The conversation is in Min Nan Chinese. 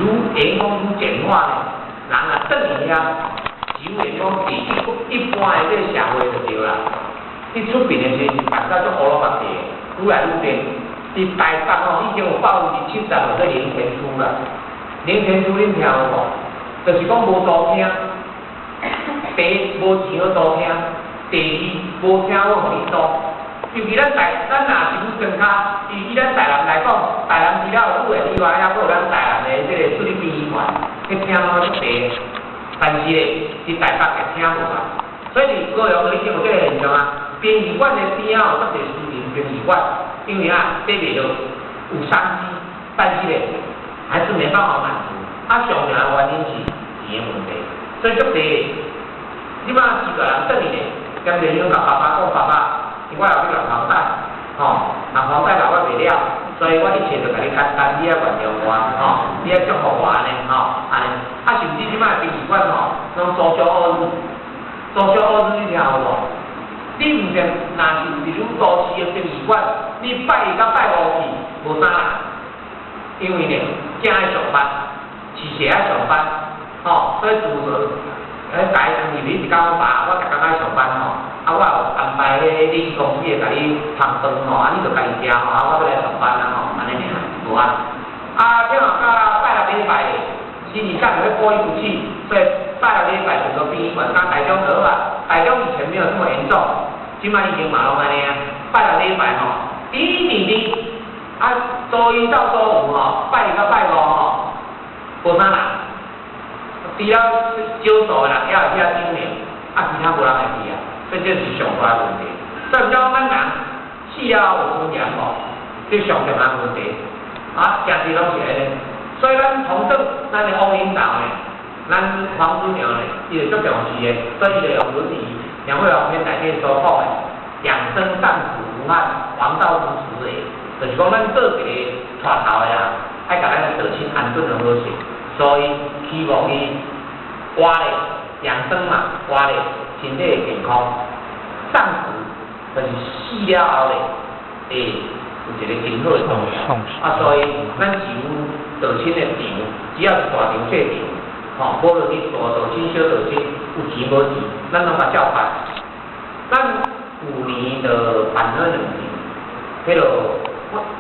愈會講愈簡化呢，人若轉去遐，只有會講佇一一般的這個社會就對啦。你出殯的時陣辦甲足烏魯木齊，愈來愈濟。佇台北吼，已經有70%叫做靈田區啦。靈田區恁聽有無？就是講無租廳，第一無錢好租廳，第二無廳好予你租。尤其咱台，咱若是去莊跤，以咱台南來講，台南除了有女的以外，還閣有咱台南的這個市立殯儀館，彼廳攏足濟。但是咧，佇台北的廳無啊。所以佇高雄已經有這個現象啊。殯儀館的邊仔有足濟私人殯儀館，因為啊，買袂落，有商機，但是咧，還是沒辦法滿足。啊，上重要的原因是錢的問題。所以足濟，你嘛飼大人轉去咧，兼袂曉共爸爸講，爸爸，我後欲人房貸，吼，人房貸老我袂了，所以我一切就共你簡單，你愛原諒我，吼，你愛祝福我按呢，吼，按呢。啊，甚至這擺殯儀館吼，攏租小烏日，租小烏日你聽有無？你毋是，若是佇愈都市的殯儀館，你拜一到拜五去，無啥人，因為呢，囝愛上班，飼婿愛上班，吼，所以自從台入去一工爸，我逐工愛上班吼，啊，我有安排彼禮儀公司會共你烹飯吼，啊，你就家己食吼，啊，我欲來上班啊吼，按呢爾，無啊。啊，聽話到拜六禮拜，星期三就欲過意不去，所以拜六禮拜就到殯儀館，佮台中就好啊。台中以前沒有這麼嚴重，這擺已經嘛攏按呢啊。拜六禮拜吼，滴滴滴，啊，初一到初五吼，拜一到拜五吼，無啥人，除了少數的人猶會去遐賞靈，啊，其他無人會去啊，所以這是上大的問題。所以講咱人死了後有尊嚴無？這上重要的問題。啊，誠濟攏是按呢。所以咱從政，咱的王領導呢，咱黃子苗呢，伊就足重視的，所以伊就用《論語》梁惠王篇內底所講的，養生喪死無憾，王道之始也。就是講咱做一個帶頭的人，愛共咱的父親安頓好勢，所以希望伊活咧養生嘛，活咧身體會健康，喪死就是死了後咧，會有一個真好的狀態。啊，所以咱飼有道親的場，只要是大場細場，吼，無論你大道親、小道親，有錢無錢，咱攏共照辦。咱舊年就辦了兩場，彼落。